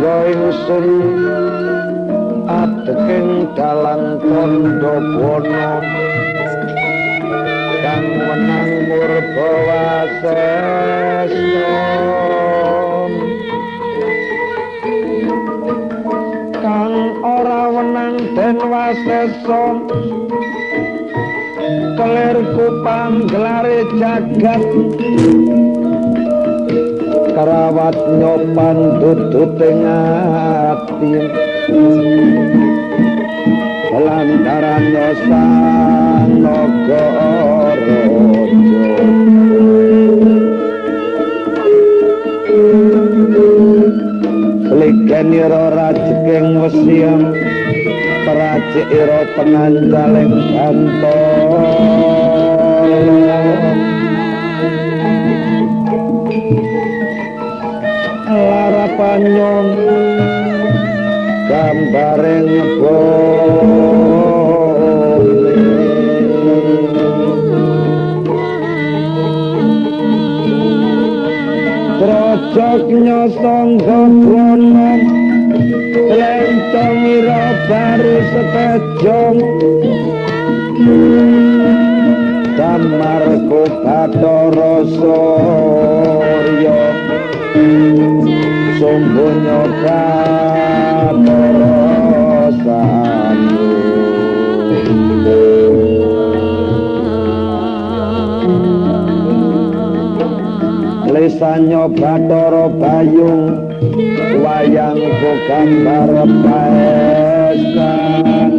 Tangga ingsun adeking dalang tandha buana kang wenang murba wasesa kang ora wenang den wasesa kelirku panggelare jagat karawat nyopan duduting ati lantaran sang naga raja Sligenira rajeking wesi pracikira pengancaling bantala larapanyon gambaring bumi Trojoknya sangga brana lencong ira baru setejong Damarku Bathara Surya Sumbunya Bathara Sanu Lisannya Bathara Bayung wayangku gambar paesan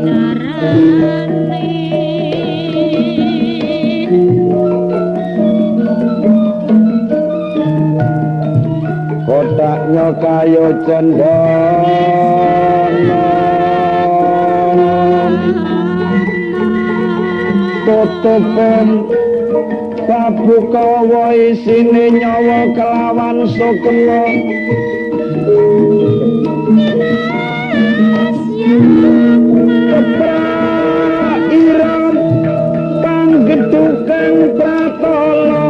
kotaknya kayu cendana tutupen kabuka isine nyawa kelawan sukma keprak iram panggedukang pratala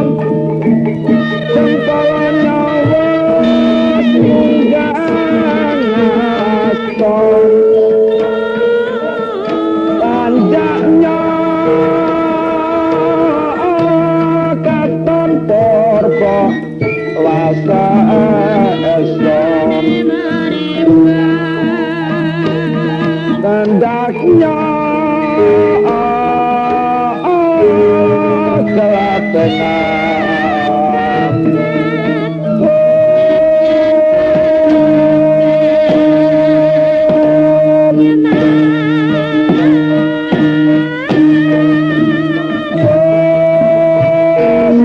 cempala nyawa munggah asta panjaknya katon purba wasa eson tandaknya kelatenan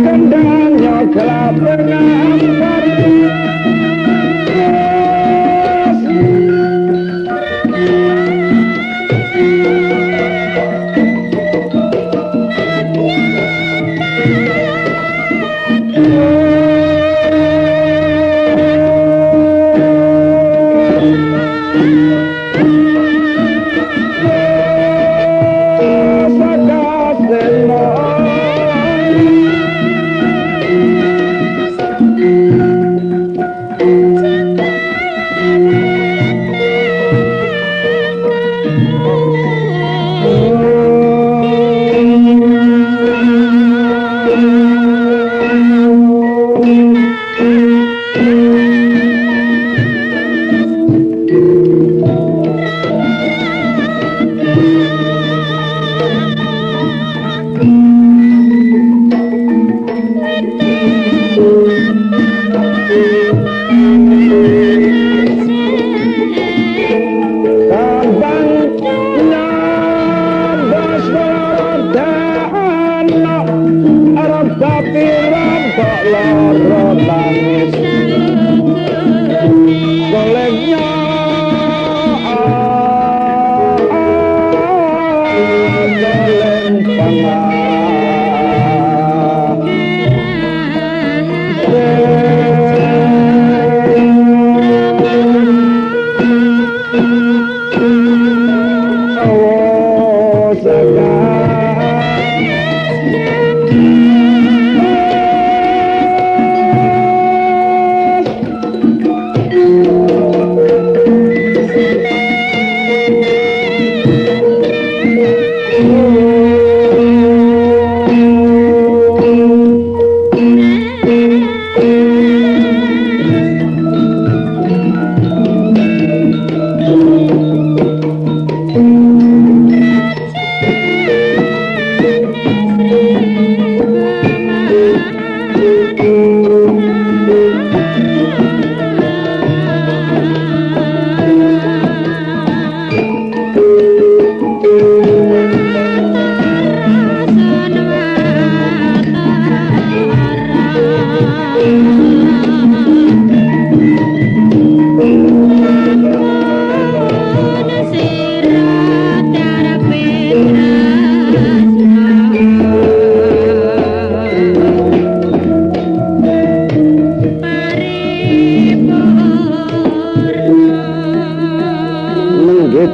kendangnya kelatenan.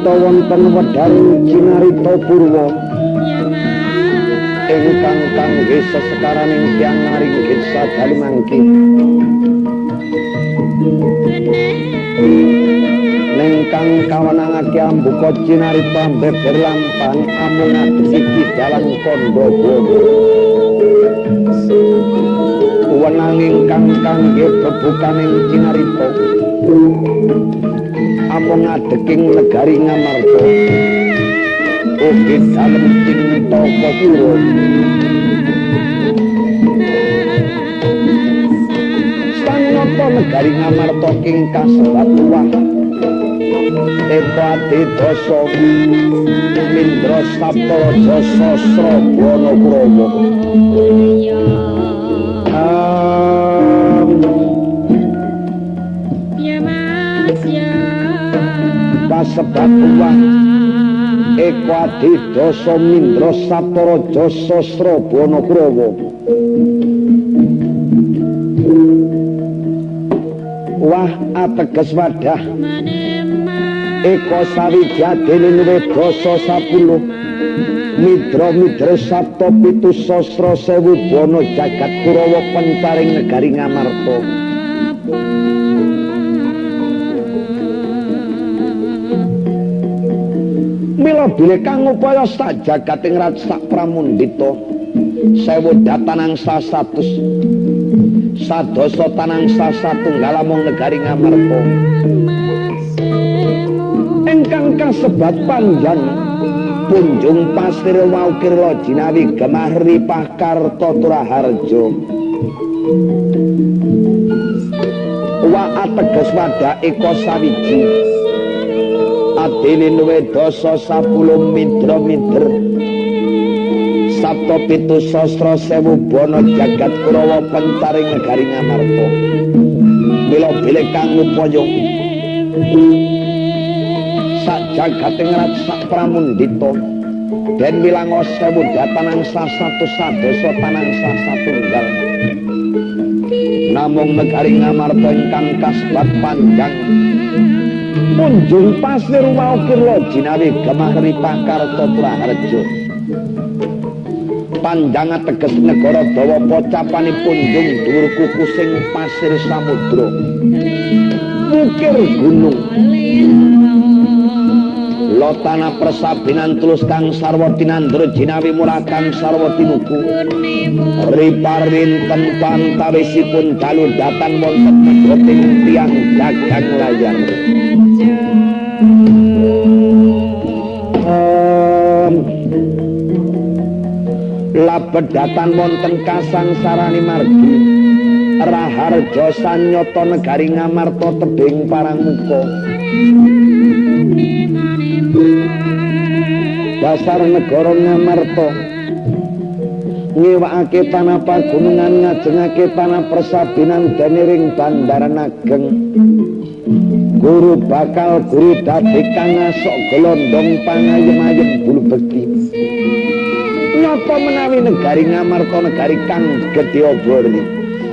Cinarita wonten wedharing Cinarita Purwa ingkang kangge sesekaraning tiyang ringgit sadalu mangke. Nengkang kawenangake ambuka Cinarita beber lampang amung ngadheki kidalan Kandha. Wenang ingkang kangge bebukaning Cinarita amung ngadeking negari Ngamarta ugi dalem Cintaka Pura. Sanyata negari Ngamarta king kasebat luwah Eko Adidasa Mindra Sapta Raja Sasra Bwana Kurawa. Kasebat luwah Eko Adidasa Mindra Sapta Raja Sasra Bwana Kurawa. Wah ateges wadah Eko sawijadene luwih dasa 10 Midra midra sapta pitu sasra sewu bana jagat Kurawa pencaring negari Ngamarta. Mila bilih kang upaya sak jagating rat sak pramundita sewu datanang satus sadasa tanang satunggal amung negari Ngamarta. Ingkang kasebat panjang punjung pasir waukir jinawi gemah ripah karta turaharja. Wa ateges wadah eka sawiji adene luwih dasa 10 midra mider sapta pitu sasra sewu bana jagat Kurawa pencaring negari Ngamarta. Mila bilih kang upaya sak jagating rat sak pramundita den wilango sewu datanang satus sadasa tanang satunggal namung negari Ngamarta ingkang kasebat panjang punjung pasir waukir jinawi gemah ripah karta turaharja. Panjang ateges negara dawa pocapane punjung dhuwur kuku sing pasir samudra mukir gunung. Lotana persabinan tulus kang sarwa tinandra jinawi murah kang sarwa tinuku. Riparinten pantawisipun dalu datan wonten pedhoting tiyang dagang layar. Labedatan wonten kasangsarani margi Raharja sanyata negari Ngamarta tebing Parangmuka. Dasar negara Ngamarta ngewakake tanah pagunungan ngajengake tanah persabinan dene ring bandaran ageng. Guru bakal guru dadi kang ngasok gelondong pangayem-ayem bulu bekti. Nyata menawi negari Ngamarta negari kang gedhe obor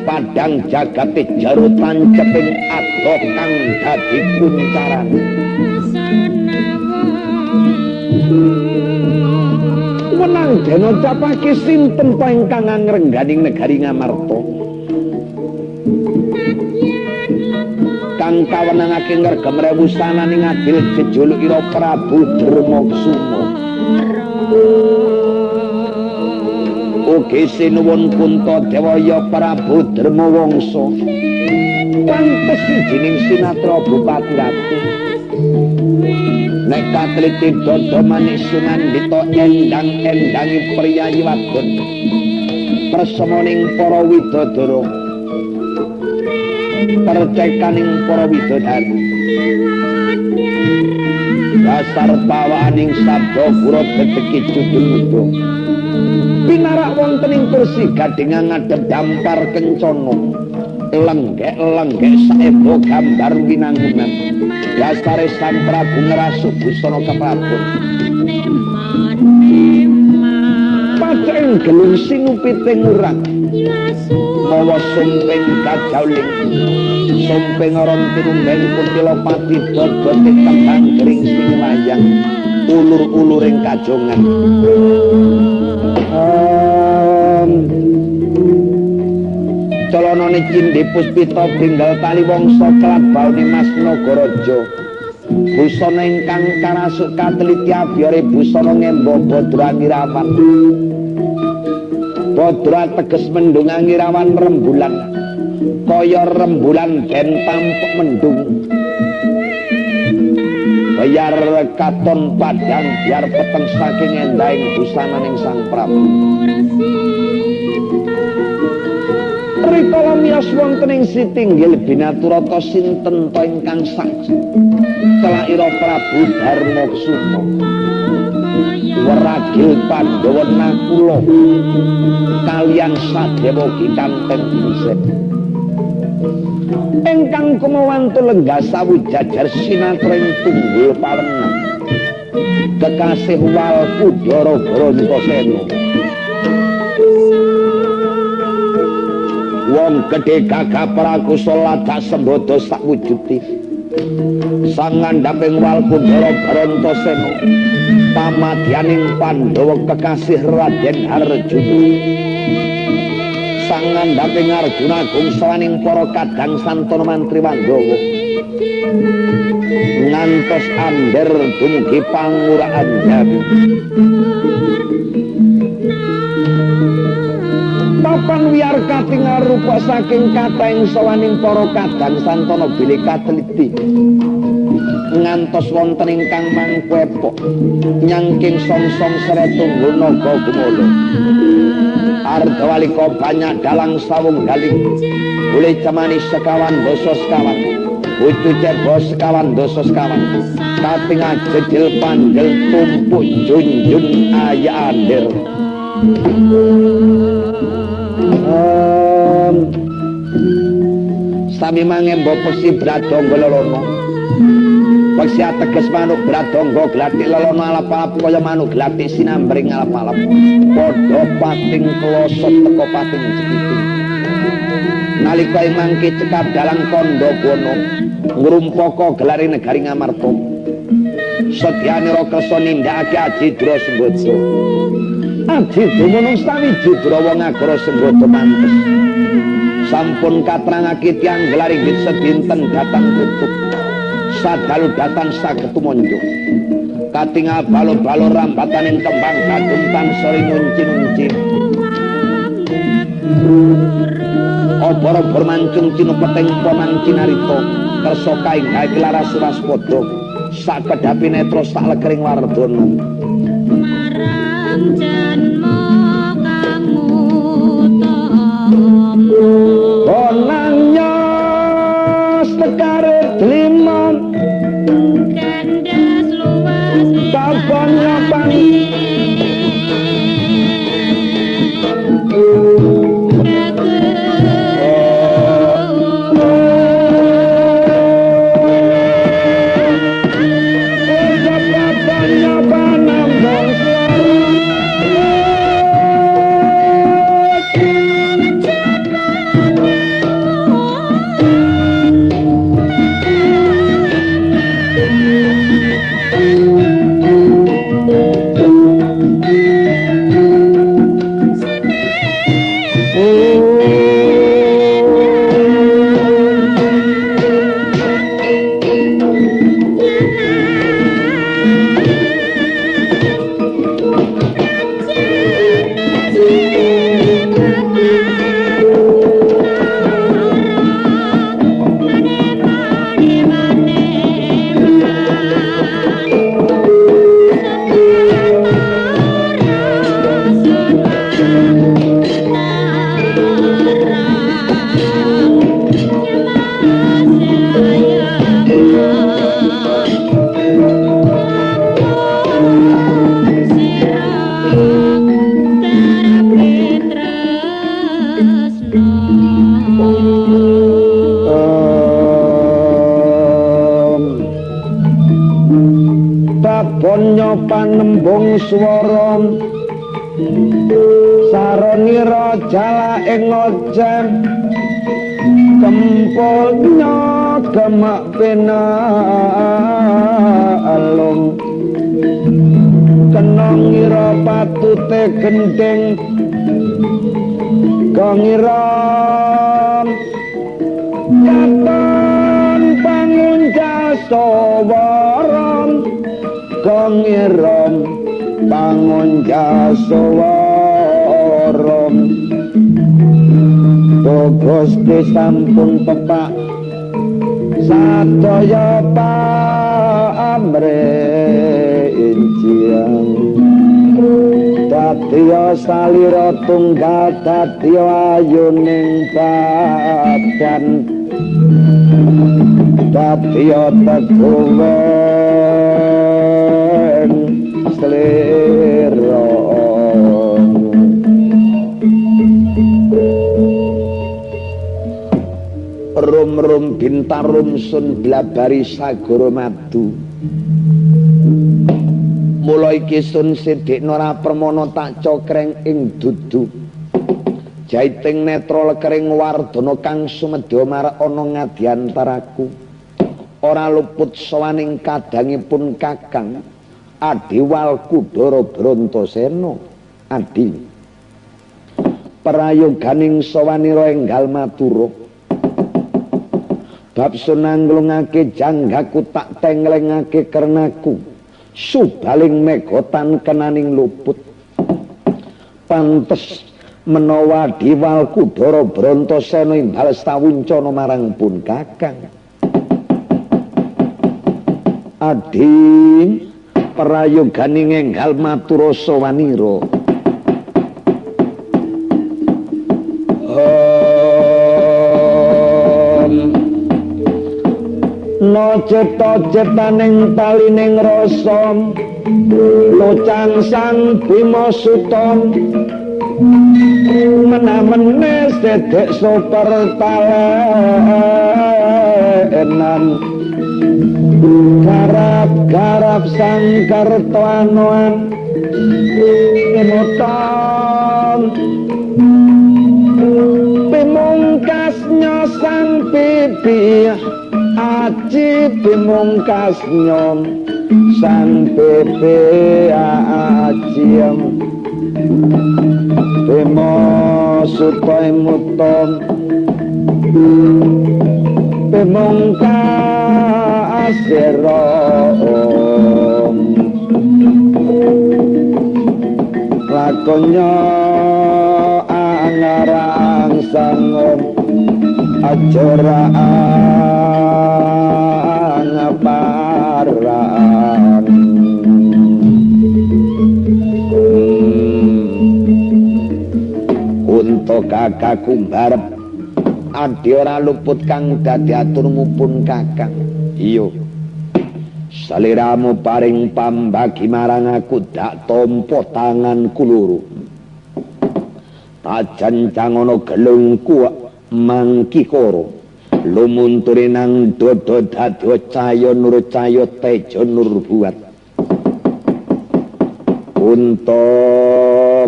padang jagate jaro tanceping ado kang dadi kuncaran. Wenang dene ucapake sinten ta ingkang ngrengganing negari Ngamarta kang kawenangake ngregem rewusananing adil jejuluk ira Prabu Darmakusuma. Ugi sinuwun Puntadewa ya Prabu Darmawangsa pantes sijining sinatra bupati ratu. Nek katliti dada manik Sunandita endang-endangi priyayi wadon persemoning para widodara percekaning para widodari. Dasar pawaning sabda kura dedeki judul muda pinarak wonten ing kursi gadingan ngadhep dampar kencana lenggek-lenggek saebo gambar winangunan. Dasare Sang Prabu ngrasuk busana keprabon paceng gelung sinupite ngurang mawa sumping kajauling sumping ron tinumbeng kuntilopati bobote kembang gering sing wayang ulur-uluring kajongan. Calonane cindhe puspita binggal tali wangsa kelat baune Mas Nagaraja. Busana ingkang karasuk kateliti abyare busana ngemba Badra Ngirawan. Badra teges mendung Angirawan rembulan. Kaya rembulan ben tampek mendung. Bayar katon padang biar peteng saking endahing busananing Sang Prabu. Rikala miyos wonten ing sitinggil binaturata sinten ta ingkang saji celaira Prabu Darmakusuma weragil Pandhawa Nakula kaliyan Sadewa Gikanten Bimsen ingkang kumawantu lenggah sawujajar sinatra ing tunggul pawenang kekasih Walkudara Brontasena. Wong gedhe gagah prakosa lajak sembodo sakwujude sang ngandhaping Walkudara Brontasena pamadyaning Pandhawa kekasih Raden Arjuna. Sang ngandhaping Arjuna gungsawaning para kadang santana mantri Pandhawa ngantos amber dumugi panguraan Jawi. Papan wiyar katingal rupa saking kathahing sawaning para kadang santana bilih kateliti ngantos wonten ingkang mangku epok nyangking songsong seret tunggul naga gumala. Ardawalika banyak dalang sawung galing boleh cemani sekawan dasa sekawan ucu cebo sekawan dasa sekawan katingal jedil panjel tumpuk junjun aya andir. Sami mangembo peksi bradangga lelana. Peksi ateges manuk bradangga glathik lelana alap-alap kaya manuk glathik sinambring alap-alap. Padha pating klosot teka pating jepiting. Nalika ing mangke cekap dalang kandha bana ngrumpaka gelare negari Ngamarta. Setyanira kersa nindakake Ajidra Sembada. Aji dumunung sawiji Drawa ngagara Sembada pantes. Sampun katrangake tiyang gelar inggit sedinten datang tutup. Sadalu datang saged tumanjuk. Katingal balo-balo rambataning kembang gadung tansah ngunci-ngunci. Obor-obor mancung cinupeting pamang cinarita kersa kaing gawe laras waspada. Sakedhapi netra sak legering wardana. Marang janma kang utama bonang nyos tekare dlimon kandas luwes babon nyopan Babon nyopan nembung swara Saronira jala ing ngocem kempulnya gemak pinalung kena ngira patute gending kongira katon panguncal sawaram kongira panguncal sawaram. Gusti sampun pepak sadaya pamre injiang dadiya salira tunggal dadiya ayuning badan dadiya teguweng slira. Rum-rum bintarum sun blabari sagara madu. Mula iki sun sidhikna ora permana tak cokreng ing dudu. Jaiting netra lekering wardana kang sumedya marek ana ngadiantaraku. Ora luput sowaning kadangipun Kakang Adiwal Kudara Brontasena. Adi prayoganing sowanira enggal matura. Bab sun nangglungake janggaku tak tenglengake kernaku subaling megotan kenaning luput. Pantes menawa Diwal Kudara Brontasena imbal sawuncana marang pun Kakang. Adi prayoganing enggal matura sawanira. No cetha-cethaning talining rasa locang sang Bima Suta menamene sedhek super talenan garap-garap sang Kartoanoan emutan pimungkasnya sang pipi aji pimungkasnya sang pipi aji Bima Suta emutan pimungkasira lakonya angarang sangom ajarang parang untuk kakakku barep adi ora luput kang dadi aturmu pun Kakang. Iya, saliramu paring pambagi marang aku dak tampa tanganku loro. Tajan ana gelungku mangkikara lumunturi nang dodo dadi cahya nur cahya teja nur buat. Unta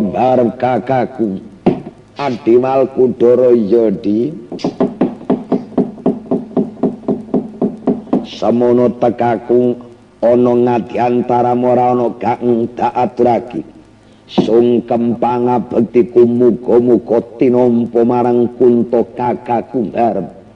barep kakakku Adiwal Kudara Yadi semono tekaku ana ngadiantaramu ora ana kang dak aturake. Sungkem pangabektiku muga-muga tinampa marang Kunta kakakku barep.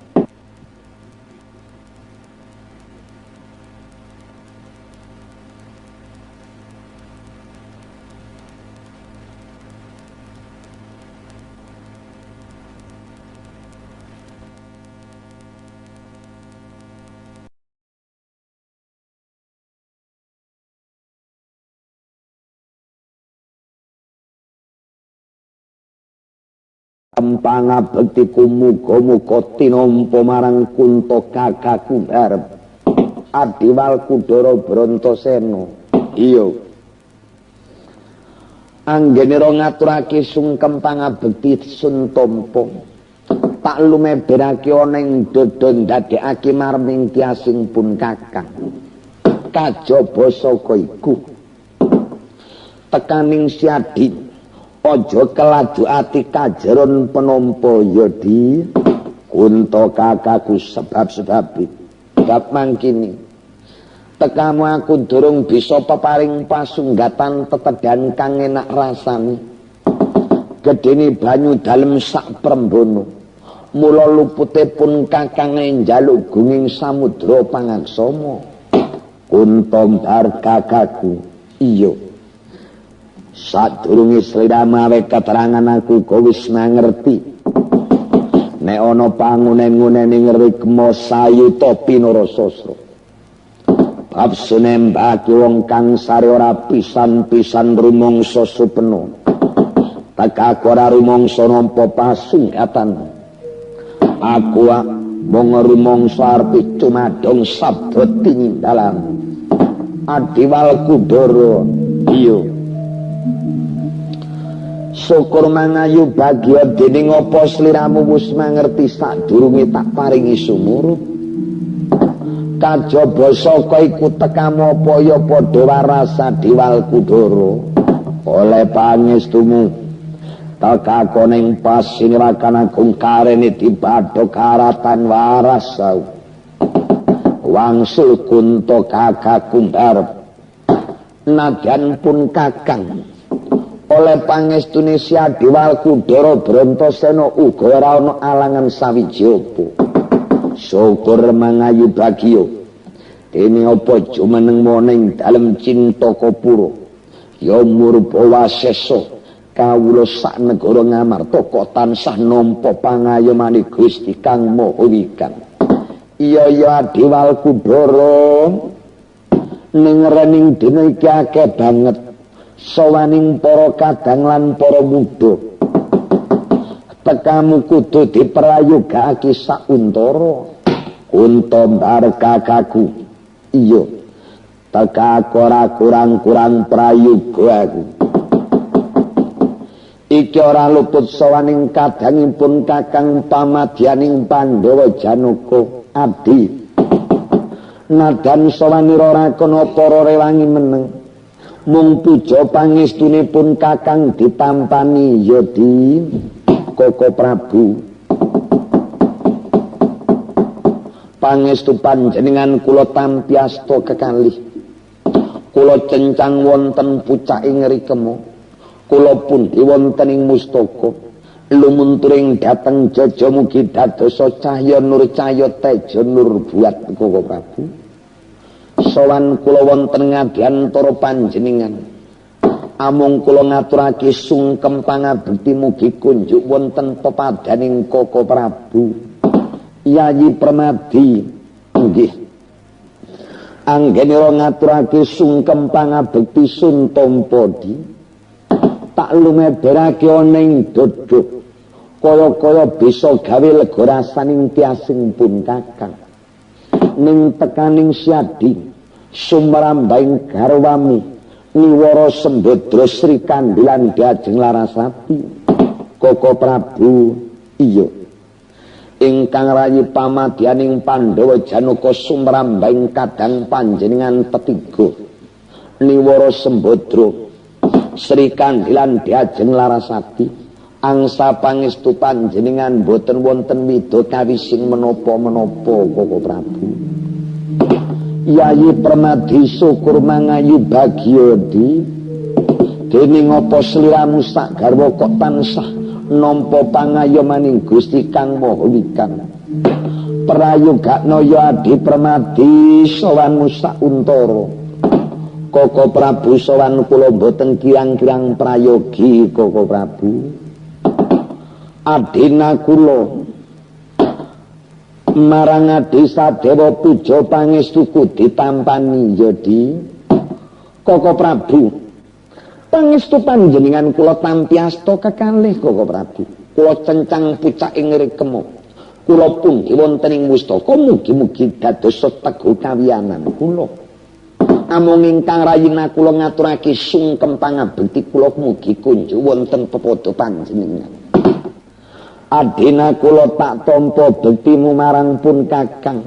Pangabektiku muga-muga tinampa marang Kunta kakakku barep. Adiwal Kudara Brontasena. Iya, anggenira ngaturake sungkem pangabekti sun tampa tak lumeberake ana ing dodo ndadekake marming tiasing pun Kakang. Kajaba saka iku tekaning siadi Aja keladu ati kajeron penampa ya di Kunta kakakku sebab-sebabe. Bab mangkini tekamu aku durung bisa peparing pasunggatan tetedan kang enak rasane. Gedene banyu dalem sak prembono. Mula lupute pun kakange njaluk gunging samudra pangaksama. Kunta mbar kakakku, iya. Sadurunge sliramu awe keterangan aku kok wis mangerti. Nek ana pangunen-ngunen ing rikma sayuta pinara sastra. Bab sunembake wong kang sare ora pisan-pisan rumangsa supena. Tekaku ora rumangsa nampa pasunggatan. Aku mung rumangsa arep cumadong sabda tindalan. Adiwal Kudara, iya. Syukur mangayu bagya dening apa sliramu wis mangerti sadurunge tak paringi sumurup. Kajaba saka iku tekamu apa ya padha waras Adiwal Kudara. Oleh pangestumu tekaku ning pasinirakan agung karene dibadhok karatan waras sau. Wangsul Kunta kakakku mbarep. Nadyan pun kakang oleh pangestune si Adiwal Kudara Brontasena uga ora ana alangan sawiji apa. Syukur mangayu bagya. Dene apa jumeneng ning dalem Cintakapura. Ya murba wasesa kawula sak negara Ngamarta kok tansah nampa pangayomane Gusti Kang Maha Wikan. Iya ya Adiwal Kudara, ning rening dina iki akeh banget sowaning para kadang lan para muda. Tekamu kudu diprayogakake sauntara. Kunta mbar kakakku, iya. Tekaku ora kurang-kurang prayoga aku. Iki ora luput sowaning kadangipun kakang pamadyaning Pandhawa Janaka abdi. Nadan sowanira ora kana para rewangi meneng. Mung puja pangestune pun kakang ditampani ya di Koko Prabu. Pangestu panjenengan kula tampi asta kekalih. Kula cencang wonten pucaking rikema. Kula pundi wonten ing mustaka. Lumunturing dhateng jaja mugi dadosa cahya nur cahya teja nur buat Koko Prabu. Sowan kula wonten ngadiantara panjenengan. Amung kula ngaturake sungkem pangabekti mugi kunjuk wonten pepadaning Koko Prabu. Yayi Permadi, nggih. Anggenira ngaturake sungkem pangabekti sun tampa di. Tak lumeberake ana ing dodok. Kaya-kaya bisa gawe lega rasaning tiasing pun kakang. Ning tekaning siadi sumrambahing garwamu niwara sembadra Sri Kandilan Diajeng Larasati. Koko Prabu, iya. Ingkang rayi pamadyaning Pandhawa Janaka sumrambahing kadang panjenengan tetiga niwara sembadra Sri Kandilan Diajeng Larasati. Angsa pangestu panjenengan boten wonten widha kawising menapa-menapa Koko Prabu. Yayi Permadi syukur mangayu bagya di. Dene ngapa sliramu sak garwa kok tansah nampa pangayomaning Gusti Kang Maha Wikan. Prayogakna ya Adi Permadi sowanmu sauntara. Koko Prabu sowan kula boten kirang-kirang prayogi Koko Prabu. Adina kula marang Adi Sadewa puja pangestuku ditampani ya di Koko Prabu. Pangestu panjenengan kula tampi asta kekalih Koko Prabu. Kula cencang pucaking rikema. Kula pundi wonten ing mustaka mugi-mugi dadosa teguh kawiyanan kula. Amung ingkang rayina kula ngaturake sungkem pangabekti kula mugi kunjuk wonten pepadha panjenengan. Adina kula tak tampa bektimu marang pun kakang.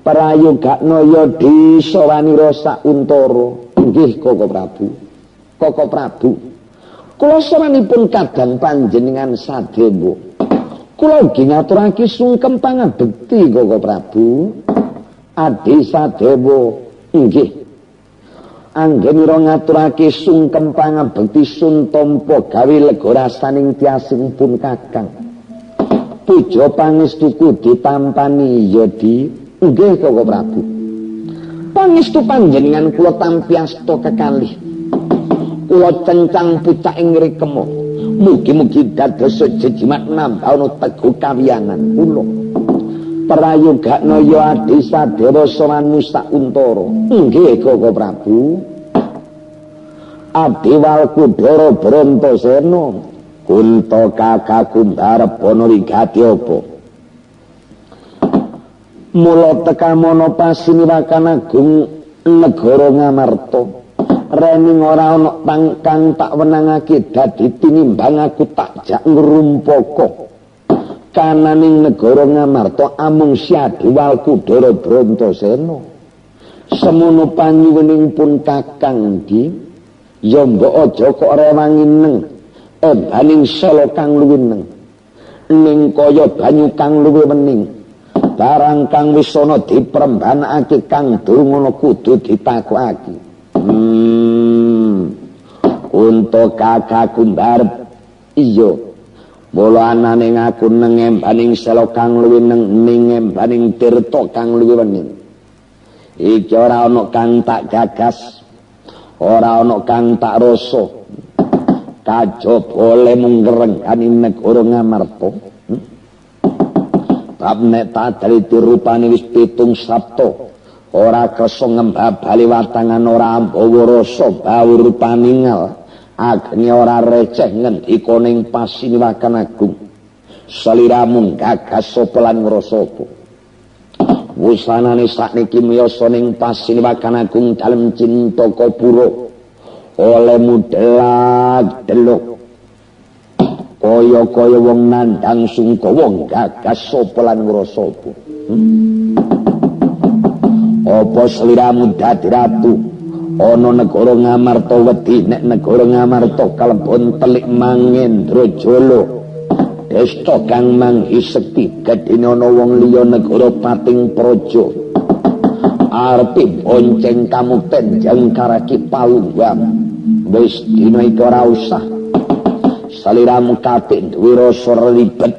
Prayogakna ya di sawanira sauntara. Nggih Koko Prabu. Koko Prabu. Kula saranipun kadang panjenengan Sadewa. Kula ugi ngaturake sungkem pangabekti Koko Prabu. Adi Sadewa, inggih. Anggenira ngaturake sungkem pangabekti sun tampa gawe lega rasaning tiasing pun Kakang. Puja pangestuku ditampani ya di. Nggih Koko Prabu. Pangestu panjenengan kula tampi asta kekalih. Kula cencang pucak ing rekema. Mugi-mugi dados jejimat nambah ana teguh kawiyanan kula. Prayogakna ya Adi Sadewa sowan Sauntara. Nggih Koko Prabu. Adi Walkudara Brontasena, kunta kakaku mbarebana wigati apa? Mula tekamono pasiniwakan agung negara Ngamarta. Rening ora ana kang tak wenangake dadi tinimbang aku tak jak ngrumpaka. Kananing negara Ngamarta amung si Adi Walkudara Brontasena. Semono panyuwuning pun Kakang di, ya mbok aja kok rewangi neng embaning sela kang luwih neng. Ning kaya banyu kang luwih wening. Barang kang wis ana diprembanake kang durung ana kudu ditakokake. Unta kakakku mbarep. Iya. Mula anane ngaku neng embaning sela kang luwih neng ning embaning tirta kang luwih wening. Iki ora ana kang tak gagas, ora ana kang tak rasa. Kajaba le mung ngrenggani negara Ngamarta. Bab nek tak teliti rupane wis 7 sabta. Ora kersa ngembabali watangan ora ambawa rasa bau rupaningal. Agni ora receh ngendika ning pasiniwakan agung. Saliramu gagas sapa lan ngrasa apa. Wusanane sakniki miyasa ning pasiniwakan agung dalem Cintaka Pura. Olehmu delak delok. Kaya-kaya wong nandhang sungkawa gagas sapa lan ngrasa apa. Apa sliramu dadi ratu? Ana negara Ngamarta wedi nek negara Ngamarta kalebon telik Mangendrajala. Desta kang manghi sekti gedene ana wong liya negara Pating Praja. Arepe bonceng kamukten jengkarake palungguam. Wis dina iki ora usah. Saliramu katik duwe rasa ribet.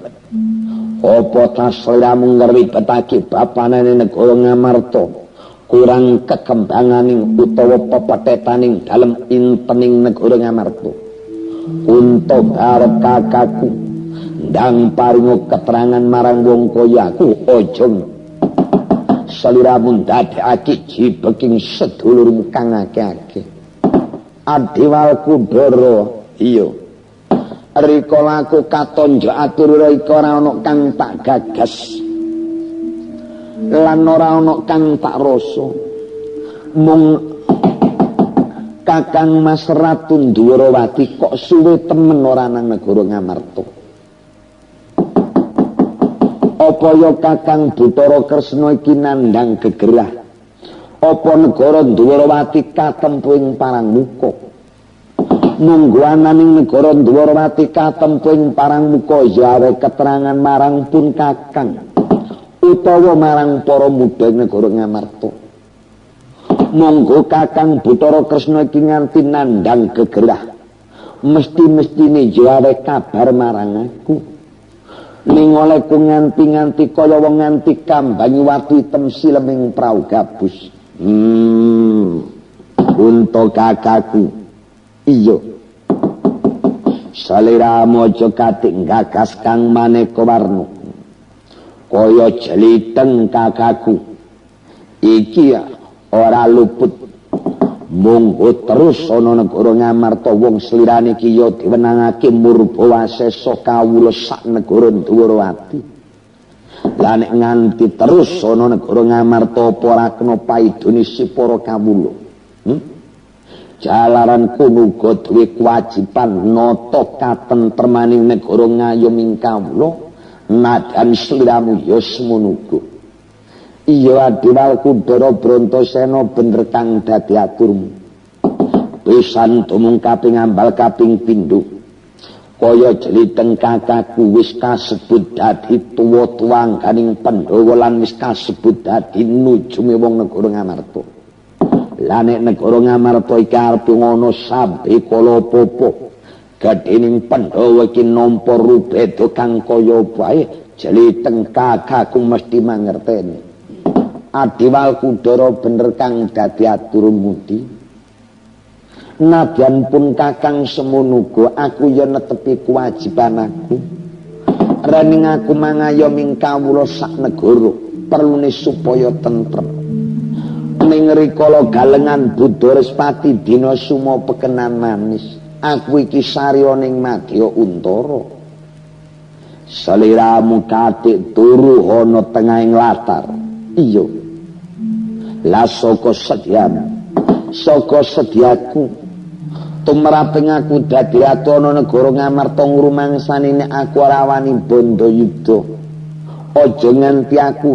Apa ta sliramu ngribetake bapanane negara Ngamarta? Kurang kekembanganing utawa pepethetaning dalem intening negara Ngamarta. Unta barep kakaku ndang paringa keterangan marang wong kaya aku aja saliramu ndadekake jibeking sedulurmu kang akeh-akeh. Adi Walkudara, iya. Rikala aku katonjok atur ika ora ana kang tak gagas. Lan ora ana kang tak rasa. Mung Kakang Mas Ratu Ndwarawati kok suwe temen ora nang negara Ngamarta. Apa ya Kakang Bathara Kresna iki nandhang gegerah? Apa negara Ndwarawati katempu ing Parangmuka? Munggo ananing negara Ndwarawati katempu ing Parangmuka ya awe keterangan marang pun Kakang utawa marang para muda negara Ngamarta. Monggo Kakang Bathara Kresna iki nganti nandhang gegerah. Mesti-mestine ya awe kabar marang aku. Ning olehku nganti-nganti kaya wong nganti kambangi watu item sileming prau gabus. Unta kakaku. Iya. Saliramu aja katik gagas kang maneka warna. Kaya jeliteng kakaku. Iki ora luput. Monggo terus ana negara Ngamarta wong slirane iki ya diwenangake murba wasesa kawula sak negara Ndwarawati. Lah nek nganti terus ana negara Ngamarta apa ora kena paidone si para kawula? Jalaran kono uga duwe kewajiban nata katentremaning negara ngayoming kawula, nadan sliramu ya semono uga. Iya Adi Walkudara Brontasena bener kang dadi aturmu. Pisan tumung kaping ambal kaping pindho. Kaya jeliteng kakakku wis kasebut dadi tuwa-tuwangganing Pandhawa lan wis kasebut dadi nujume wong negara Ngamarta. Lah nek negara Ngamarta iki arep ngono sampe kala apa-apa. Gedhening Pandhawa iki nampa rubeda kang kaya apa ae, jeliteng kakakku mesti mangerteni. Adiwal Kudara bener kang dadi atur mudi. Nadyan pun kakang semono uga aku ya netepi kewajiban aku. Rening aku mangayomi kawula sak negara perlune supaya tentrem. Ning rikala galengan Buddha Respati dina suma pekenan manis, aku iki sarya ning madya untara. Seliramu katik turu ana tengahing latar. Iya. Lah saka sedyamu, saka sedyaku tumraping aku dadi ratu ana negara Ngamarta ngrumangsani nek aku ora wani bandha yuda. Aja nganti aku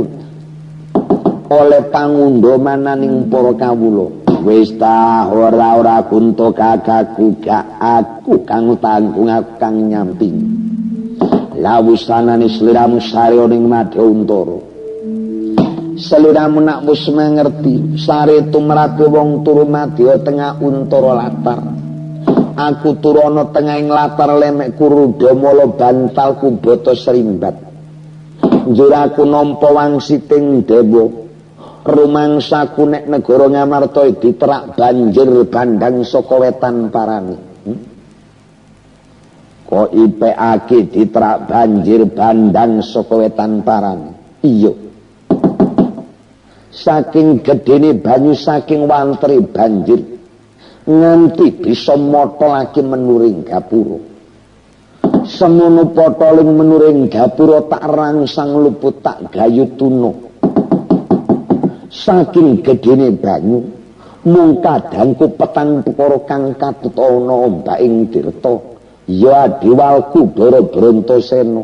oleh pangundha mananing para kawula. Wis ta ora kunta kakakku gak aku kang tanggung aku kang nyamping. Lah wusanane sliramu sarya ning madya untara. Sliramu nak wis mangerti sare tumrape wong turu madya tengah untara latar. Aku turu ana tengahing latar lemek kuruda mala bantalku bata srimbat. Njur aku nampa wangsiting dewa. Rumangsaku nek negara Ngamarta diterak banjir bandang saka wetan parane. Kok ipekake diterak banjir bandang saka wetan parane? Iya. Saking gedene banyu saking wantere banjir nganti bisa motolake menuring gapura. Semono potoling menuring gapura tak rangsang luput tak gayutuna. Saking gedene banyu mung kadangku petang perkara kang katut ana ombaking tirta ya Adiwal Kudara Brontasena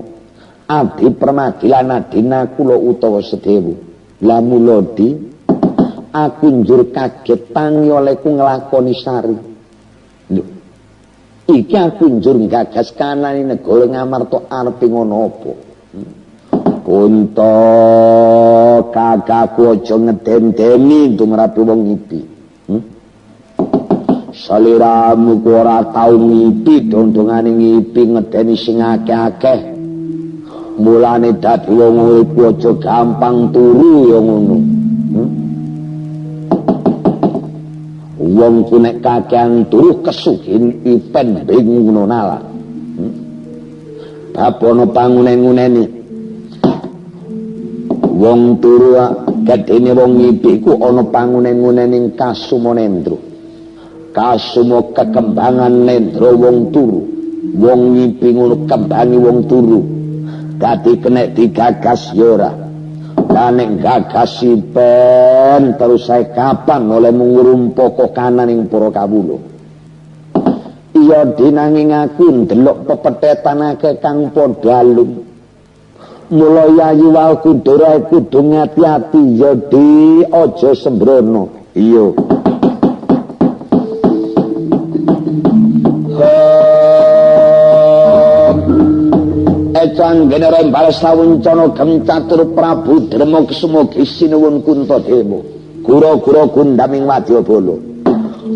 Adi Permadi lan Adi Nakula utawa Sedewa. Lah mula di aku njur kaget tangi olehku nglakoni sari. Lho, iki aku njur gagas kanane negara Ngamarta arepe ngono apa? Kunta kakakku aja ngedendeni tumrape wong ngipi. Saliramu ku ora tau ngipi, dondongane ngipi ngedeni sing akeh-akeh. Mulane dadi wong urip aja gampang turu ya ngono. Wong ku nek kakean turu kesuhin ipen bingung ngono nala. Bab ana pangunen-nguneni. Wong turu gedene wong ngipi ku ana pangunen-ngunening Kasuma Nendra. Kasuma kekembangan nendra wong turu. Wong ngipi ngono kembangi wong turu. Dadi kenek digagas ya ora. Lah nek gagas ipen terus sae kapan oleh ngrumpaka kananing para kawula. Iya dinanging aku ndelok pepetetan akeh kang padha alum. Mula Yayi Walkudara kudu ngati-ati ya di aja sembrono. Iya. Ecanggene rembal sawuncana gemcatur Prabu Darma Kesuma sinuwun Kuntadewa. Gura-gura gundaming wadyabala.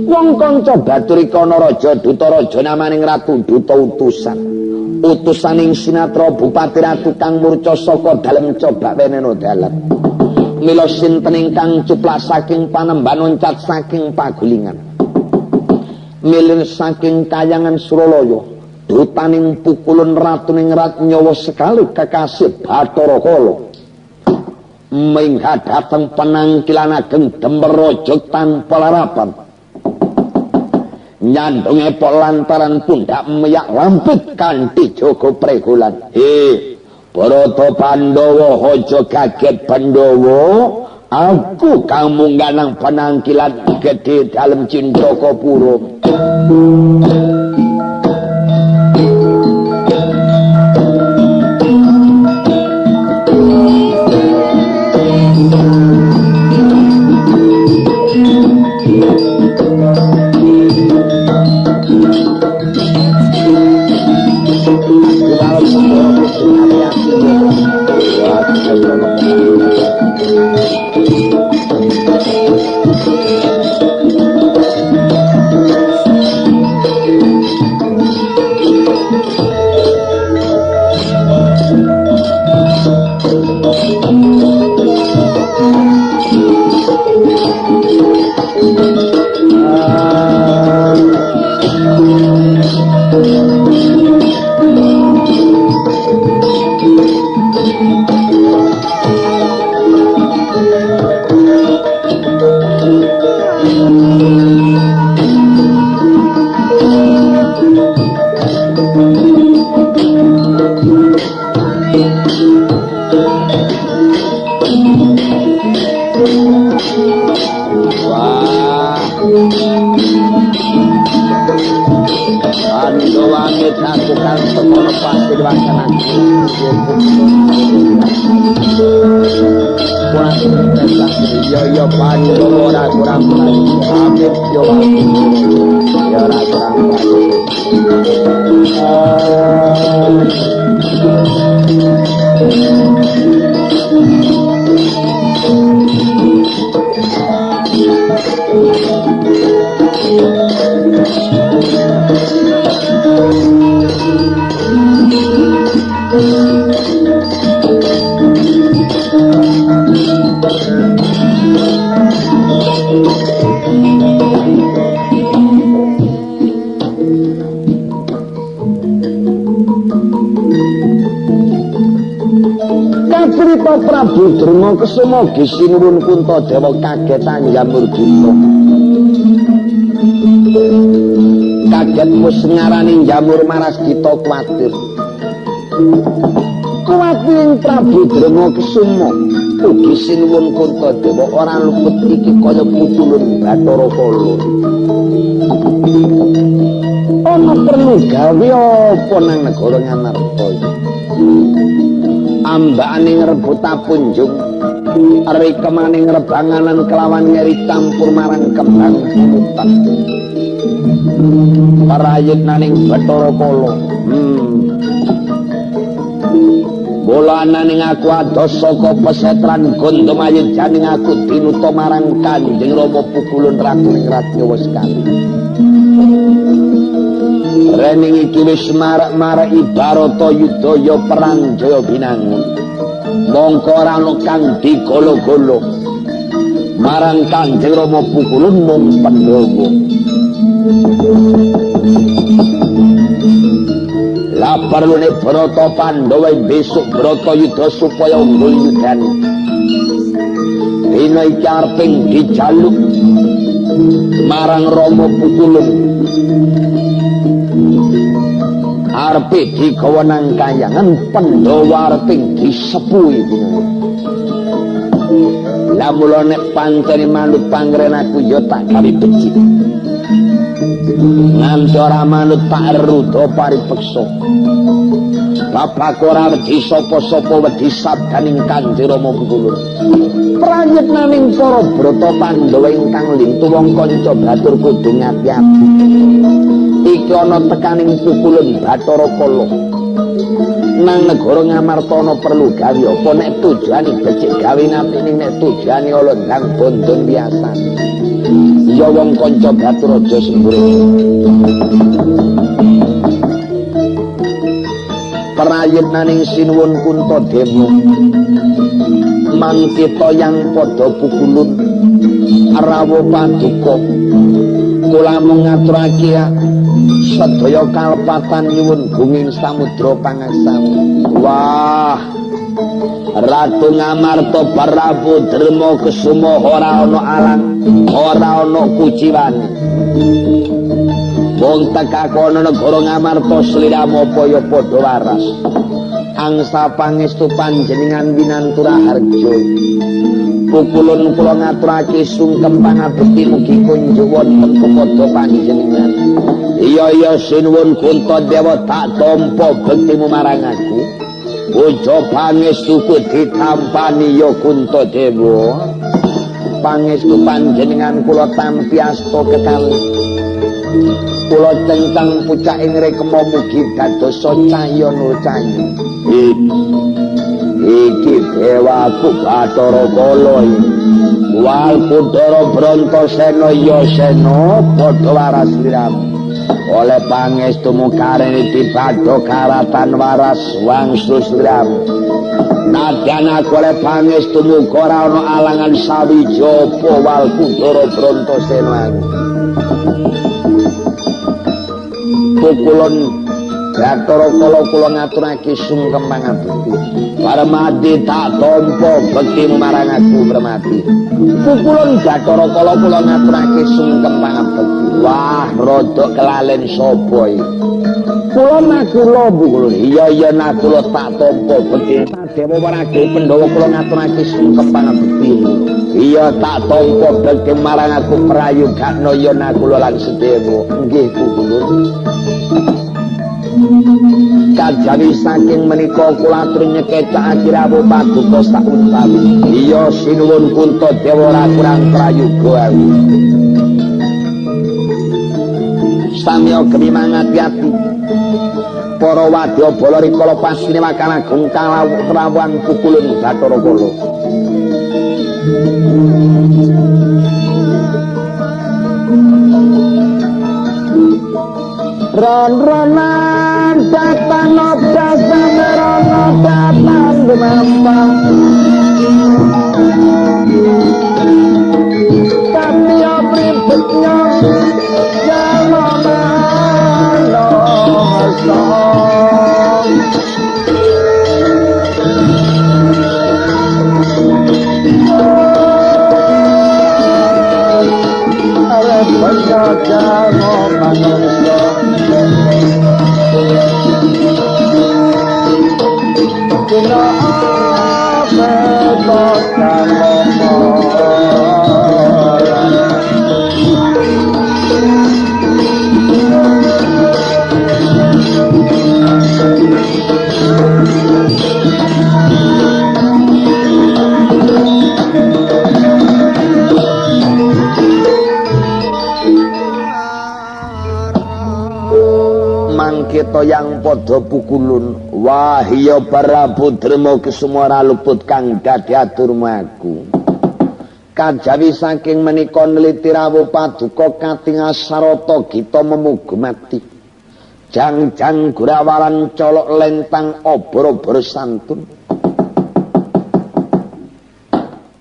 Wong kanca baturikana raja duta raja namaning ratu duta utusan. Utusaning Sinatra Bupati Ratu kang murca saka dalem cobak wenena dalan. Mila sinten ingkang cuplak saking panemban loncat saking pagulingan. Milir saking kayangan Suralaya, dutaning pukulun ratuning rat nyawa sekali kekasih Bathara Kala. Minggah dhateng penangkilan ageng Demper Raja tanpa larapan. Nyandung epok lantaran pundak miyak lampit kanthi jaga pregolan. Barata Pandhawa aja kaget Pandhawa, aku kang munggah nang penangkilan gedhe dalem Cindrakapura. Pandawane aku kang semono pasti wakanake. Ya ya Pandhawa ora kurang pamit ya ya ora kurang. Kacrita Prabu Drama Kesuma sinuwun Kuntadewa kaget anjamur gita. Kaget mus ngarani jamur maras kita kuwatir. Kuwatir Prabu Drama Kesuma ugi sinuwun Kuntadewa ora luput iki kaya puculun Bathara Kala. Ana perlu gawe apa nang negara Ngamarta iki? Ambakane ngrebut punjung, rekemane ngrebanganan kelawan ngeri campur marang kembang pumutan. Parayitnaning Bathara Kala. Bolananing aku adoh saka pesetran Gondomayu janing aku dinuta marang Kanjeng Rama Pukulun Ratu ing Ratnyawa sekali. Rening iki wis marek-mareki Barata Yudhaya perang Jaya Binangun. Mongko ora ana kang digolo-golo marang Kanjeng Rama Pukulun mung Pandhawa. Lah perlune Barata Pandhawa besok Barata Yudha supaya unggul yudhane. Dina iki areping dijaluk marang Rama Pukulun. Arepe digawa nang kayangan Pandhawa areping disepuhi binane. Lah mula nek pancene manut pangren aku ya tak gawe becik. Nganti ora manut tak ruda paripeksa. Bapak ora wedi sapa-sapa wedi sabdaning Kanjeng Rama Pukulun. Prayitnaning para brata Pandhawa ingkang lintu wong kanca batur kudu ngati-ati. Iki ana tekaning Pukulun Bathara Kala. Nang negara Ngamarta ana perlu gawe apa nek tujuane becik gawe apik ning nek tujuane ala ndang bondon biasa. Ya wong kanca batur aja sembrono. Prayitnaning sinuwun Kuntadewa mangkita yang padha Pukulun rawuh paduka kula mung ngaturake sedaya kalepatan nyuwun gunging samudra pangaksami. Wah, Ratu Ngamarta Prabu Drama Kesuma ora ana alang, ora ana kuciwane. Wong teka kono negara Ngamarta sliramu apa ya padha waras. Angsa pangestu panjenengan winantu raharja. Pukulun kula ngaturake sungkem pangabekti mugi kunjuk wonten kepada panjenengan. Iya iya sinuwun Kuntadewa tak tampa bektimu marang aku. Puja pangestuku ditampani ya Kuntadewa. Pangestu panjenengan kula tampi asta kekalih. Kula cencang pucak ing rekema mugi dadosa cahya nur cahya. Iki dewaku Bathara Kala iki. Wal Kudara Brantasena ya sena padha waras sliramu. Oleh pangestumu karene dibadha karatan waras wangsu sliramu. Nadyan aku oleh pangestumu ora ana alangan sawiji apa Wal Kudara Brantasena. Pukulun Bathara Kala kula ngaturake sungkem pangabekti. Permati tak tampa bektimu marang aku Permati. Pukulun Bathara Kala kula ngaturake sungkem pangabekti. Wah, rodok kelalen sapa iki? Kula Nakula Bu. Iya iya Nakula tak tampa bekti. Sadewa waraga Pandhawa kula ngaturake sungkem pangabekti. Iya tak tampa bekti marang aku prayogakna ya Nakula lan Sadewa. Nggih Pukulun. Kajawi saking menika kula atur nyekecakake rawuh paduka sautawi. Iya sinuwun Kuntadewa ora kurang prayoga aku. Samya gemi mangati-ati. Para wadyabala rikala pasine wakal agung kalawuhan Pukulun Bathara Kala. Ron-ronan datang obdasan rono datang demamang. Tapi pribetnya Mangkita yang padha pukulun. Wah iya Prabu Drema Kesuma ora luput kang dadi aturmu aku. Kajawi saking menika neliti rawuh paduka katingal sarata gita memugmati. Jang-jang gurawalan colok lentang obor-obor santun.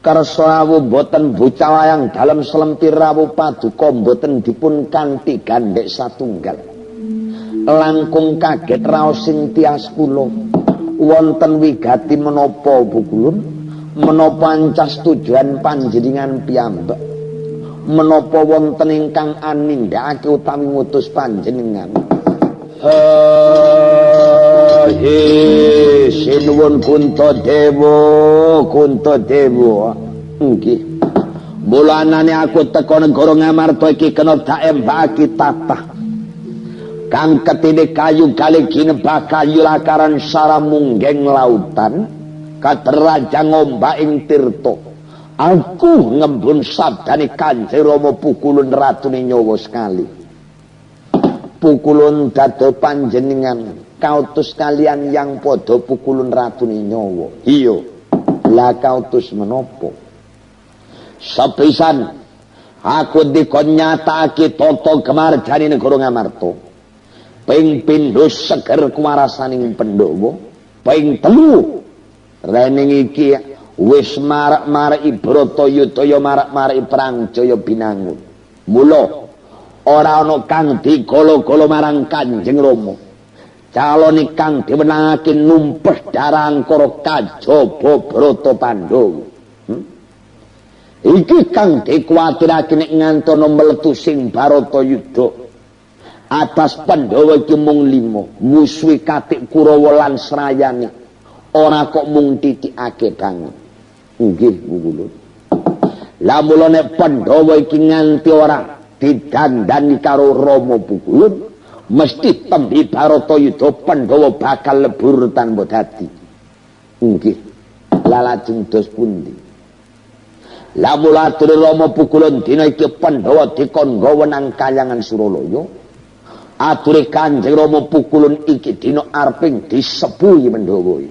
Kersa rawuh boten bocah wayang dalem selempi rawuh paduka boten dipun kanthi gandhek satunggal. Langkung kaget raos sing tias kula. Wonten wigati menapa Pukulun? Menapa ancas tujuan panjenengan piyambak? Menapa wonten ingkang anindakake utawi ngutus panjenengan? He sinuwun Kuntadewa, Kuntadewa. Nggih. Mulanane aku teka negara Ngamarta iki kena daembakake tatah. Kang ketine kayu kali ginebah kayu lakaran saramunggeng lautan katerajang ngombak ing tirta. Aku ngembun sabdane Kanjeng Rama Pukulun ratune nyawa sekali. Pukulun dado panjenengan kautus kalian yang padha Pukulun ratune nyawa. Iya. Lah kautus menapa? Sepisan aku dikon nyatakake tata kemarjane negara Ngamarta. Ping pindho seger kuwarasaning Pandhawa, ping telu rening iki wis marak-maraki Bratayuda ya marak-maraki perang Jaya Binangun. Mula ora ana kang digala-gala marang Kanjeng Rama. Calon kang diwenangake numpeh darah angkara kajaba Brata Pandhawa. Iki kang dikuwatirake nek ngantono meletusing Bharatayuda. Atas Pandhawa iki mung 5, musuhi katik Kurawa lan Srayane. Ora kok mung titikake banget. Nggih, Pukulun. Lah mula nek Pandhawa iki nganti ora didandani karo Rama Pukulun, mesti tembi Bharatayuda Pandhawa bakal lebur tanpa dadi. Nggih. Lah lajeng dos pundi? Lah mula ature Rama Pukulun dina iki Pandhawa dikon nggawa nang kayangan Suralaya. Ature Kanjeng Rama Pukulun iki dina areping disepuhi Pandhawa.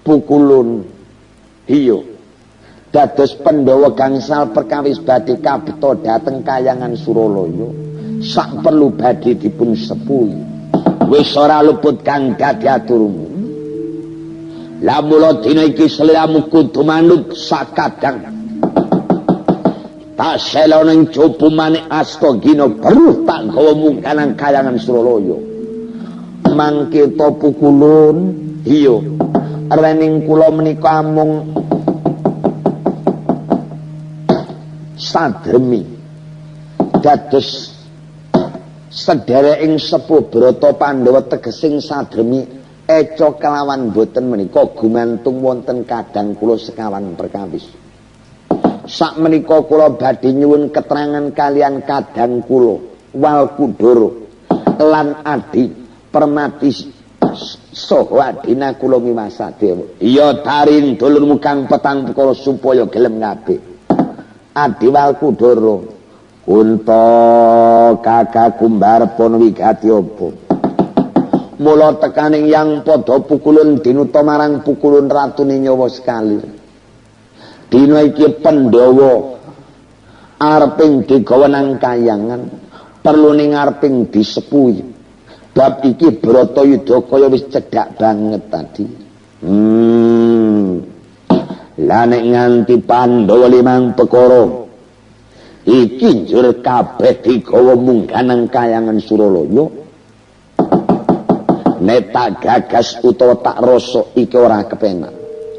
Pukulun iya dados Pandhawa gangsal perkawis badhe kabeta dhateng kayangan Suralaya. Sak perlu badhe dipun sepuhi. Wis ora luput kang dadi aturmu. Lah mula dina iki sliramu kudu manut sakadang. Tak sela ning jopo manik Astagina beruh tak gawa munggah nang kayangan Suralaya. Mangkita Pukulun, iya. Rening kula menika amung sadremi dados Sedereking sepuh Brata Pandhawa tegesing sadremi eca kelawan boten menika gumantung wonten kadang kula sekawan perkawis. Sakmenika kula badhe nyuwun keterangan kalian kadang kula Walkudara lan Adi Permati saha adina kula miwasadewa. Iya tarin dulurmu kang petang perkara supaya gelem kabeh. Adi Walkudara, unta kakak kumbar pon wigati apa? Mula tekaning yang padha pukulun dinuta marang pukulun ratune nyawa sekali. Dina iki Pandhawa areping digawa nang kayangan, perlune ngareping disepuhi. Bab iki Bratayuda kaya wis cedhak banget tadi. Lah nek nganti Pandhawa limang perkara iki njur kabeh digawa munggah nang kayangan Suralaya. Nek tak gagas utawa tak rasa iki ora kepenak.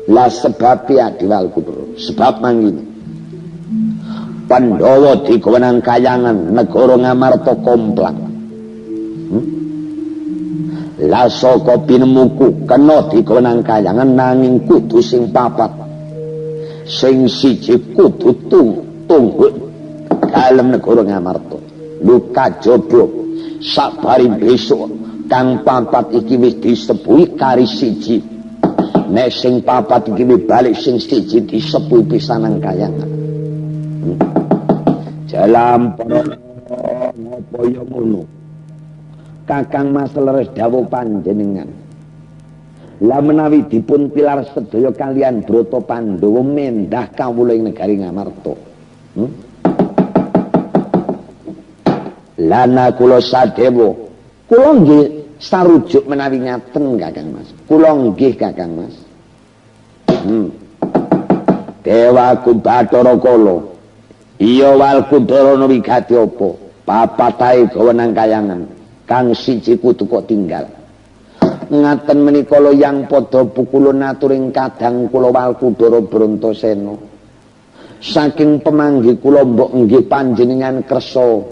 Lah sebab ya Diwalkudara, sebab mangkene. Pandhawa digawa nang kayangan negara Ngamarta komplang. Lah saka pinemuku kena digawa nang kayangan nanging kudu sing papat. Sing siji kudu tungguk dalem negara Ngamarta. Lu kajaba sabari besok kang papat iki wis disepuhi kari siji. Nek sing papat iki wis balik sing siji disepuhi pisan nang kayangan. Jalan para ngopo ya ngono. Kakang Mas leres dawuh panjenengan. Lah menawi dipun pilar sedaya kalian Brata Pandhawa mendah kawula ing negari Ngamarta. Lana kula sadewa, kula nggih sarujuk menawi ngaten Kakang Mas. Kula nggih Kakang Mas. Dewaku Bathara Kala. Iya Walkudara wigati apa? Papatahe gawa nang kayangan. Kang siji kudu kok tinggal. Ngaten menika lho yang padha pukulun aturing kadang kula Walkudara Brontasena. Saking pemanggi kula mbok nggih panjenengan kersa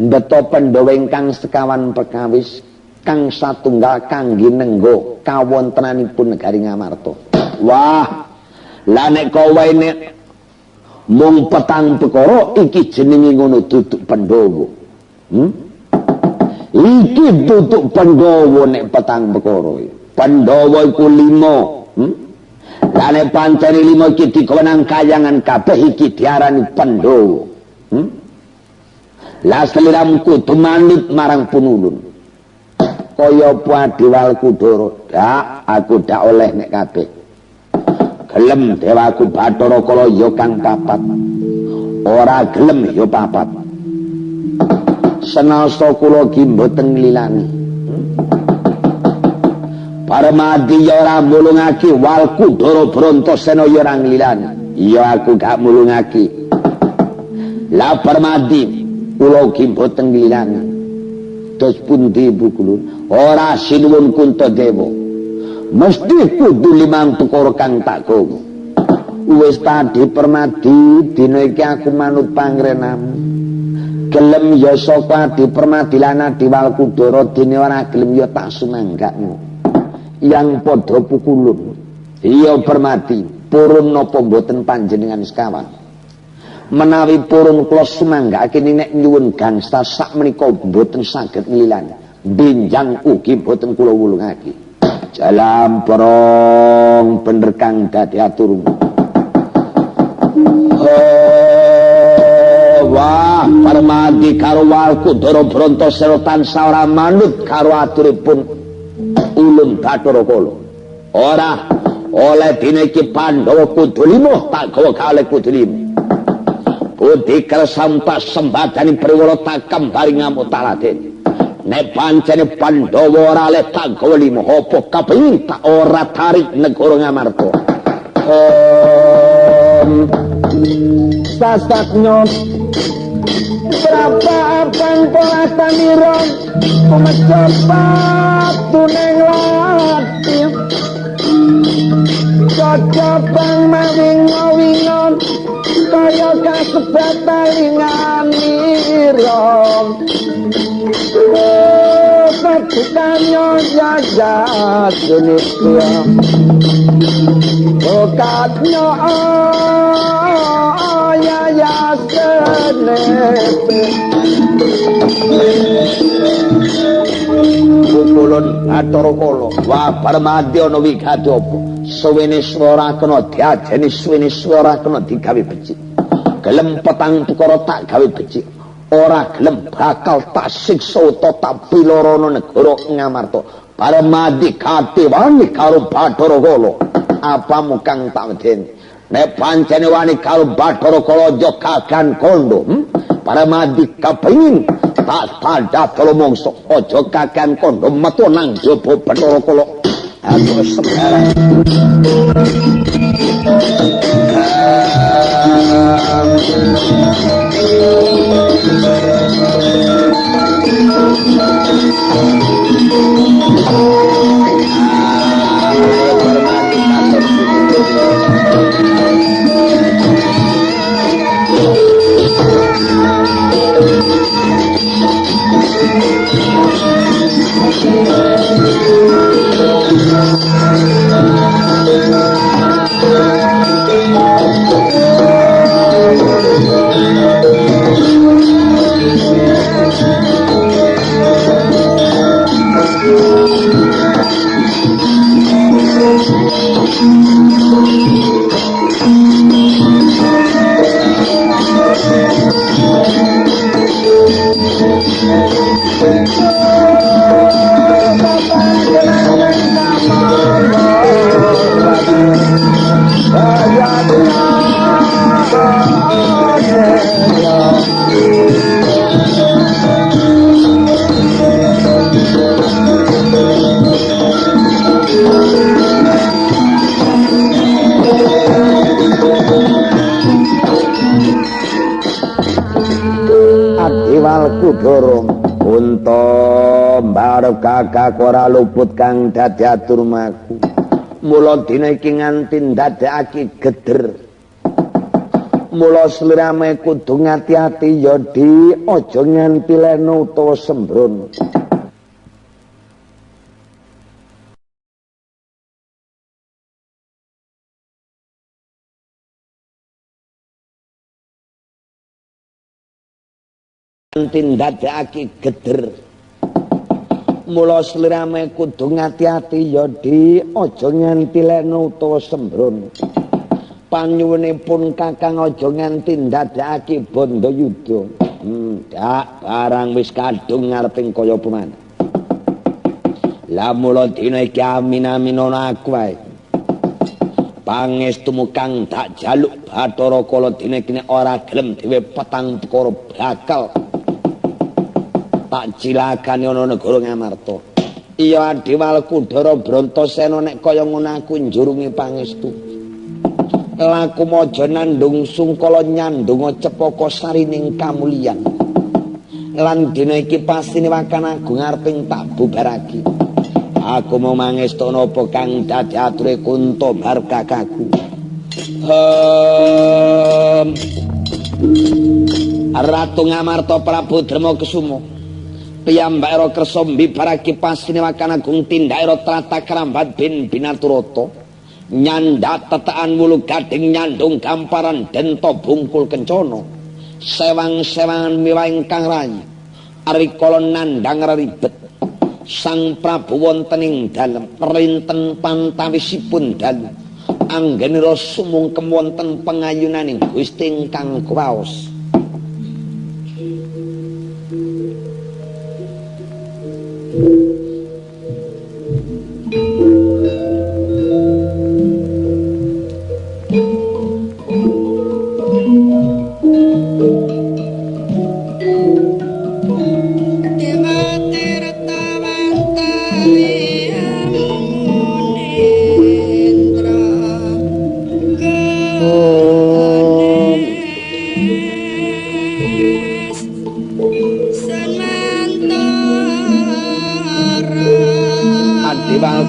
mbeta Pandhawa ingkang sekawan perkawis kang satunggal kangge nenggo kawontenanipun negari Ngamarta. Wah, lah nek kowe nek mung petang perkara iki jenenge ngono duduk Pandhawa. Iki duduk Pandhawa nek petang perkara. Pandhawa iku 5. Lah nek pancene 5 iki digawa nang kayangan kabeh iki diarani Pandhawa. Lah sliramu kudu manut marang punulun. Kaya apa Adi Walkudara? Dak, aku dak oleh nek kabeh. Gelem dewaku Bathara Kala ya kang papat. Ora gelem ya papat. Senasa kula ki mboten nglilani. Parmadi ya ora mulungake, Walkudara Brontasena ya ora nglilani. Ya aku gak mulungake. Lah Parmadi kula ki mboten nglilani. Terus pundi Bu Kulun? Ora sinuwun Kuntadewa. Mesti kudu limang perkara kang tak gawa. Wis tadi Permadi, dina iki aku manut pangrenamu. Gelem ya saka Adi Permadi lan Adi Walkudara, dene ora gelem ya tak sumanggakno. Yang padha pukulun. Iya Permadi, purun napa mboten panjenengan sekawan? Menawi purun kula sumanggakake nek nyuwun gangsa sak menika mboten saged nglilan. Benjang ugi mboten kula wulungake. Jalan porong bener kang dadi aturmu. Oh, wah, Permadi karo Walkudara Brontasena tansah ora manut karo aturipun ulun Bathara Kala. Ora oleh dina iki Pandhawa kudu limo tak gawa kalih kudu limo. Budi kersam tak sembadani priwara tak kembali ngamuk taladen. Nek pancene Pandhawa ora oleh tak gawa limo, apa kepengin tak ora tarik negara Ngamarta. Sasatnya berapa apang pola tanira pemecopat tuneng lati Cocobang mawingo-wingon kaya kasebat talinganira. Bukannya ya Indonesia, bukannya ya Senepe. Pukulun Bathara Kala, wah Permadi ana wigati apa? Suwene swara kena diajeni, suwene swara kena digawe becik. Gelem petang perkara tak gawe becik. Ora gelem bakal tak siksa utawa tak pilorana negara Ngamarta. Permadi kate wani karo Bathara Kala. Apamu kang tak wedeni? Nek pancene wani karo Bathara Kala aja kagan kondo. Permadi kepengin tak tanda mongso aja kagan kondo metu nang jaba Bathara Kala. Aku sekarang Kudoro unta mbarep kakak ora luput kang dadi aturmaku. Mula dina iki nganti ndadekake geder. Mula slirame kudu ngati-ati ya Di, aja nganti lena utawa sembrono. Ndadekake geder. Mula slirame kudu ngati-ati ya Di, aja nganti lena utawa sembrono. Panyuwunipun kakang aja nganti ndadekake bandha yuda. Ndak, barang wis kadung ngareping kaya pemanah. Lah mula dina iki amin-amin ana aku wae. Pangestumu kang tak jaluk Bathara Kala dina iki ora gelem dhewe petang perkara bakal tak cilakane ana negara Ngamarta. Iya Adiwal Kudara Bratasena nek kaya ngono aku njurungi pangestu. Laku maja nandhung sungkala nyandhunga cepaka sarining kamulyan. Lan dina iki pastine wakan agung areping tak bubarake. Aku mau mangestana apa kang dadi ature Kunta bar kakakku. Ratu Ngamarta Prabu Darma Kesuma piyambakira kersa mbibarake pastine wakan agung tindakira tlatah krambat bin Binaturata nyandak tetekan wulu gading nyandung gamparan denta bungkul kencana sewang-sewangan miwah ingkang rayi rikala nandhang reribet Sang Prabu wonten ing dalem rinten pantawisipun dalu anggenira sumungkem wonten pengayunaning Gusti ingkang kuwaos.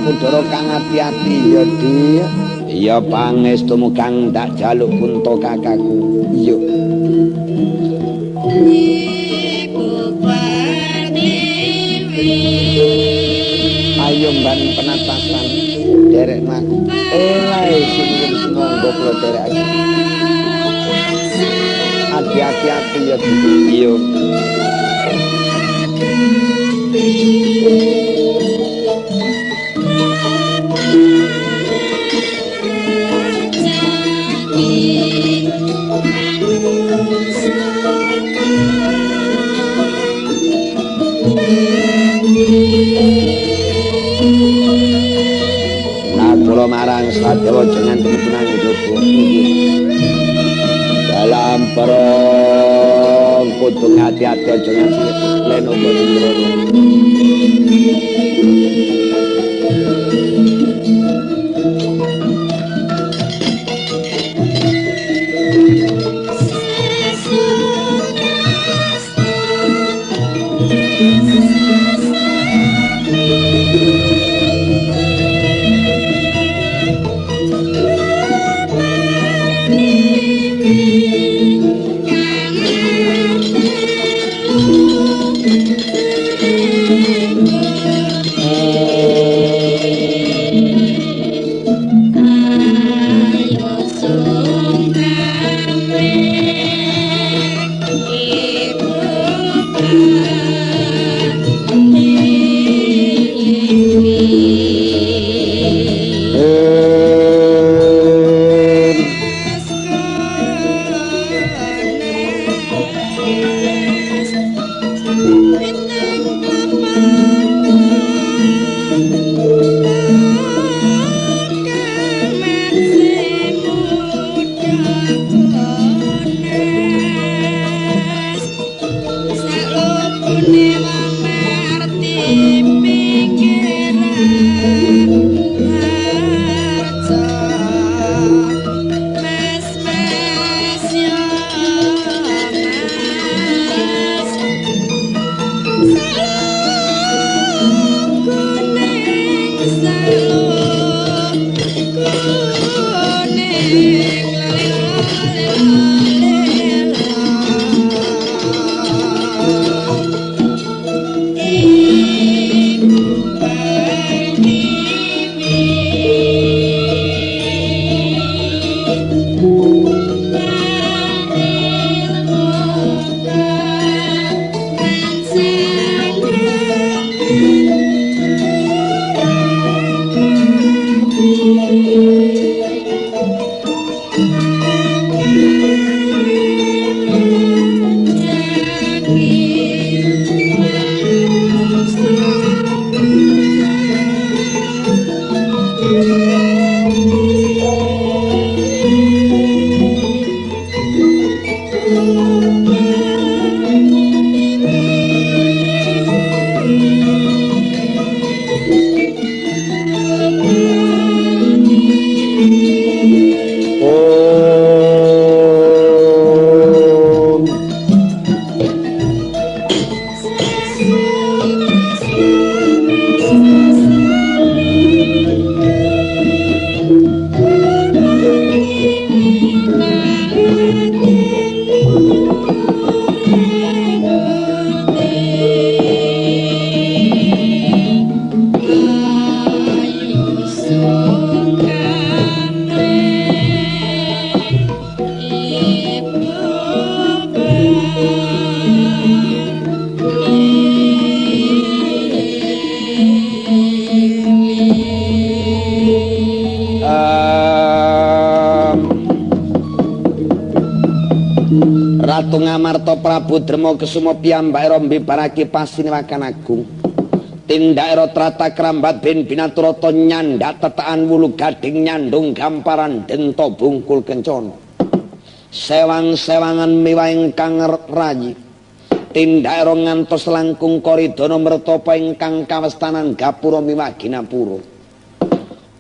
Kudara kang ati-ati ya Di. Iya pangestumu kang ndak jaluk kunto kakakku. Iya. Ibu Pertiwi. Ayo mban penatasan derek aku. Elae sinuwun sumangga kula derekake. Ati-ati ya iya. Nakula marang Sadewa jangan tenang njaba. Dalam perang kudu ngati-ati aja nganti leno kok. Ratu Ngamarta Prabu Drema Kesuma piyambake rombe barake pasiniwakan agung. Tindakira trata krambat ben binaturata nyandak tetekan wulu gading nyandung gamparan denta bungkul kencana. Sewang-sewangan miwah ingkang rayi. Tindakira ngantos langkung koridana mertapa ingkang kawestanan gapura miwah ginapura.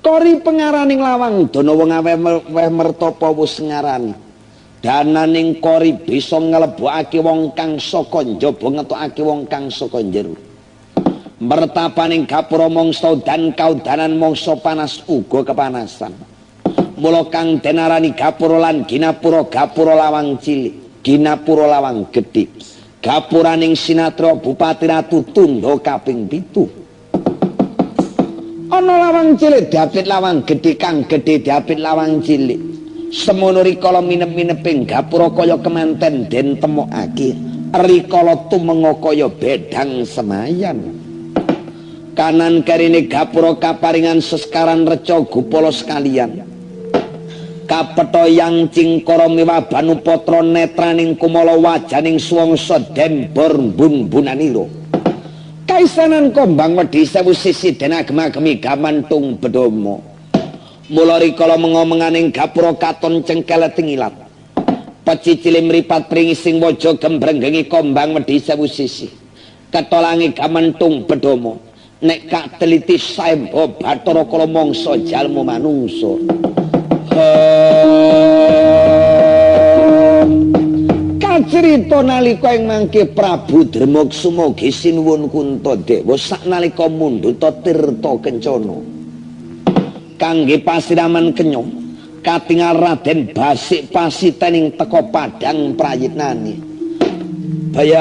Kori pengaraning lawang dana wong aweh mertapa wis ngarani. Dananing kori bisa nglebokake wong kang saka njaba ngetokake wong kang saka njero. Mertapaning gapura mangsa dan kaudanan mangsa panas uga kepanasan. Mula kang denarani gapura lan ginapura, gapura lawang cilik, ginapura lawang gedhe. Gapuraning Sinatra Bupati Ratu Tundha kaping 7. Ana lawang cilik diapit lawang gedhe, kang gedhe diapit lawang cilik. Semono rikala minep-mineping gapura kaya kemanten den temokake, rikala tumenga kaya bedang semayan. Kanan kerine gapura kaparingan seskaran reca gupala sekalian. Kapetha yang cingkara miwah banupatra netraning kumala wajaning suwangsa dembor bun-bunanira. Kaisanan kombang wedhi sewu sisi den agem-agemi gamantung bedama. Mula rikala mengo-menganing gapura katon cengkele tingilat. Pecicile mripat pringising waja gembrenggengi kombang wedhi sewu sisi. Ketolangi gamantung bedama. Nek kak teliti saemba bathara kala mangsa jalma manungsa. Kacrita nalika ing mangke Prabu Dermaksuma sinuwun Kuntadewa saknalika mundhuta tirta kencana. Kangge pasiraman kenya katingal Raden Basik pasitening teka padang prayitnane. Bayar